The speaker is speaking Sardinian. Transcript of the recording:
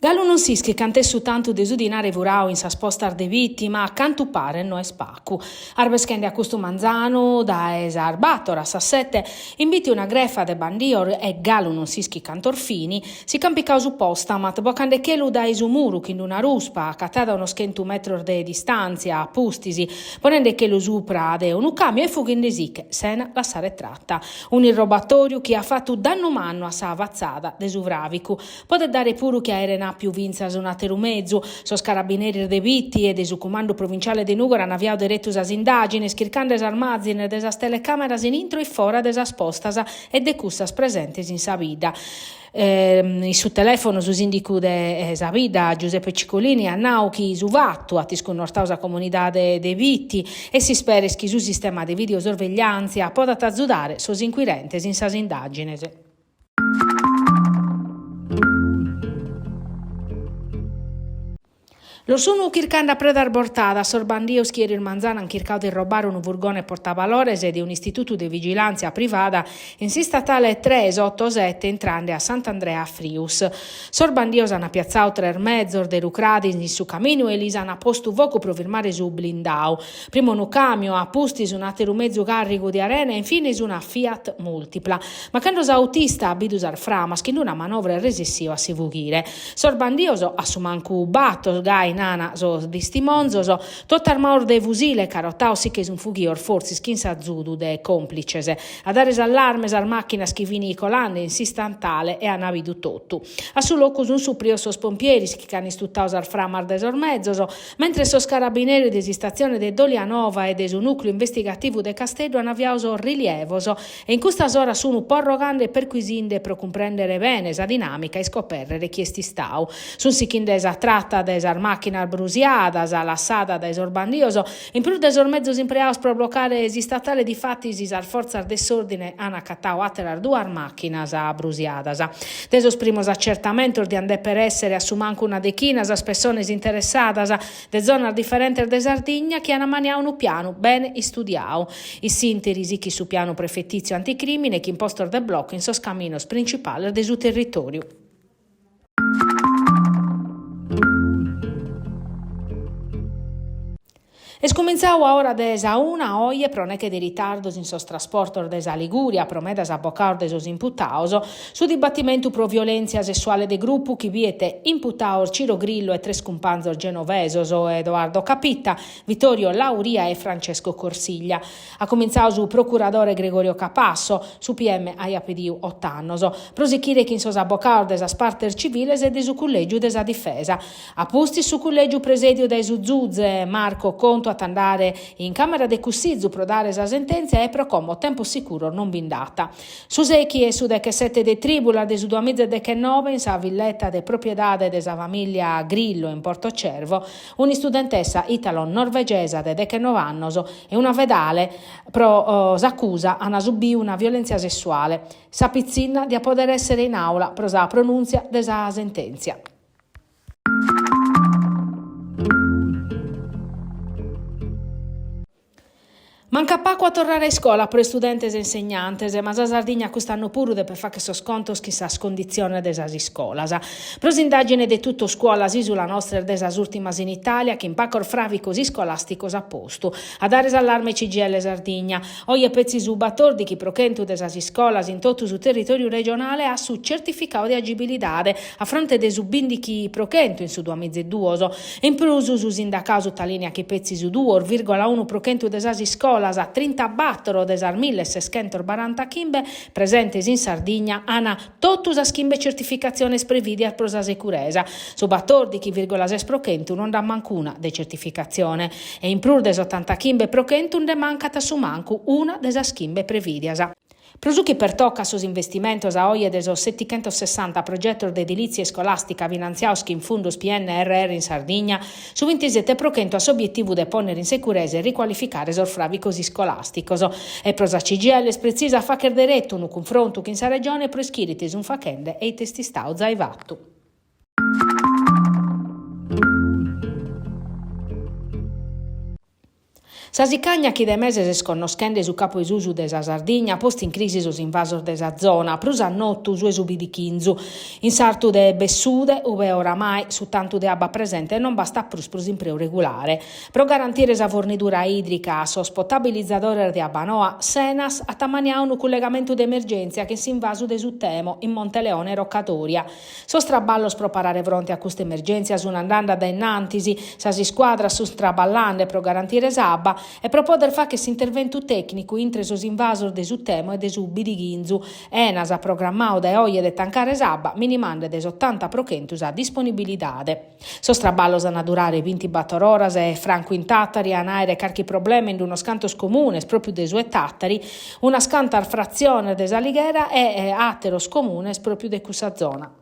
Galu non s'ischit cant'est su tantu de su dinare furau in sas postas de Bitti, ma a cantu paret no est pacu. Arbeschende a custu manzanu, dae sas bator a sas sete, in Bitti una grefa de bandios, e galu non s'ischit cantos fini, si ch'an picau su postamat, bocandechelu dae su muru chin d'una ruspa, acatada a unos chentu metros de distàntzia, a pustis, ponendechelu supra de unu càmiu e fughindesiche, sena lassare trata. Un'irrobatòriu chi at fatu dannu mannu a sa fatzada de su fràvicu. Podet dare puru chi aeren àpiu fintzas un'àteru mezu. Sos carabineris de Bitti e de su Cumandu Provinciale de Nùgoro an aviadu deretu sas indàgines, chircande sas màzines de sas telecàmeras in intro e fora de sas postas e de cussas presentes in sa bidda. In su telèfono su sìndicu de sa bidda, Giuseppe Ciccolini, at nau chi su fatu at iscunnortadu sa comunidade de Bitti e s'ispera est chi su sistema de videosorvegliàntzia podat azudare sos incuirentes in sas indàgines. Los sunu chircande a predas bortadas sos bandios chi eris manzanu an chircadu de irrobare unu furgone portavalores de un'istitutu de vigilàntzia privada in s'istatale tres oto sete intrande a Sant'Andrea Frius. Sos bandios an piatzadu tres mezos de rucradis in su caminu e lis an postu fogu pro firmare su blindadu. Prima unu càmiu, a pustis un'àteru mezu càrrigu de arena e infines una Fiat Multipla. Ma cando s'autista at bidu sas framas, chin una manovra est resissiu a si fughire. Sos bandios, a su mancu bator, gai nana sos distimonzos, totu armaos de fusile e carotaos si che sun fughios fortzis chin s'azudu de còmplices. A dare s'allarme sas màchinas chi fin colande in s'istatale e an bidu totu. A su locu sun suprios sos pompieris chi ch'an istutau sas framas de sos mezos, Mentres sos carabineris de s'istatzione de Dolianova e de su nùcleu investigativu de Casteddu an aviadu sos rilievos e in custas oras sun porrogande e perquisinde pro cumprèndere bene sa dinàmica e iscopèrrere chie est istadu. Sun sichinde sa trata de sas màchinas brusiadas, lassada dae sos bandios, in prus de sos mezos impreados pro blocare s'istatale difatis sas fortzas de s'òrdine an acatadu àteras duas màchinas brusiadas. De sos primos acertamentos diant dèpere èssere a su mancu una dechina sas pessones interessadas de zonas diferentes de Sardigna chi an ammaniadu unu pianu bene istudiadu. In s'ìnteri sichit su pianu prefetìtziu anticrìmine chin postos de blocu in sos caminos principales de su territòriu. Est cumintzadu a ora de sa una oje pro neche de ritardos in sos trasportos de sa Ligùria pro medas abocados de sos imputados, su dibatimentu pro violèntzia sessuale de grupu chi biet imputados Ciro Grillo e tres cumpanzos genovesos, Edoardo Capitta, Vittorio Lauria e Francesco Corsiglia. At cumintzadu su procuradore Gregorio Capasso, su PM aiat pedidu ot'annos, pro sichire chin sos abocados de sas partes civiles e de su cullègiu de sa difesa. A pustis su cullègiu presèdiu dae su zuze Marco Contu at andare in Càmera de Cussizu pro dare sa sentèntzia e pro como tempos sicuros non bi nd'at. Su sechi e su dechesete de trìbulas de su duamiza e dechenobe in sa villeta de propiedade de sa famìllia Grillo in Porto Cervo, un'istudentessa italo-norvegesa de dechenoe annos e una fedale pro s'acusa an subiu una violèntzia sessuale. Sa pitzinna diat pòdere èssere in àula pro sa pronùntzia de sa sentèntzia. Mancat pacu a torrare a iscola pro istudentes e insegnantes, ma sa Sardigna cust'annu puru depet fàghere sos contos chin sas conditziones de sas iscolas. Pro s'indàgine de Tuttoscuola s'ìsula nostra est de sas ùrtimas in Itàlia chin pacos fràvicos iscolàsticos a postu. A dare s'allarme CGIL Sardigna. Oje petzi su batòrdighi pro chentu de sas iscolas in totu su territòriu regionale at su certificadu de agibilidade, a fronte de su bìndighi pro chentu in su duamiza e duos. In prus, su sindacadu sutalìniat chi petzi su duos vìrgola unu pro chentu de sas iscolas, trintabatoro de sas milleseschentos barantachimbe presentes in Sardigna, an totu sas chimbe certificatziones prevìdias pro sa securesa, su batòrdighi vìrgola ses pro chentu non nd'at mancuna de certificatzione e in prus de s'otantachimbe pro chentu nde mancat a su mancu una de sas chimbe prevìdias. Pro su chi pertocat sos investimentos a oje de sos setichentosessanta progetos de edilìtzia iscolàstica finantziados chin fundos PNRR in Sardigna, su bintisete pro chentu at s'obietivu de pònnere in securesa e ricualificare sos fràbicos iscolàsticos. E pro sa CGIL est pretzisu a fàghere deretu unu cunfrontu chin sa Regione pro ischire ite sunt faghende e ite est istadu zai fatu. Sa sicagna chi de meses est connoschende su capu 'e susu de sa Sardigna at postu in crisi sos invasos de sa zona, prus a notu su 'e su Bidichinzu, in sartu de Bessude, ue oramai su tantu de abba presente non bastat prus pro s'impreu regulare. Pro garantire sa fornidura ìdrica a sos potabilizadores de Abbanoa, s'Enas at ammaniadu unu cullegamentu de emergèntzia chin s'invasu de su Temo in Monteleone Roccadoria. Sos traballos pro parare fronte a custa emergèntzia sun andende a dae in antis, sas iscuadras sunt traballende pro garantire s'abba e pro poder fagher s'interventu tècnicu intre sos invasos de su Temo e de su Bidighinzu. Enas at programmadu dae oje de tancare s'abba, minimende de s'otanta pro chentu sa disponibilidade. Sos traballos an a durare bintibator oras e, francu in Tàtari, an a àere carchi problema in unos cantos comunes pròpiu de su 'e Tàtari, unas cantas fratziones de S'Alighera e àteros comunes pròpiu de cussa zona.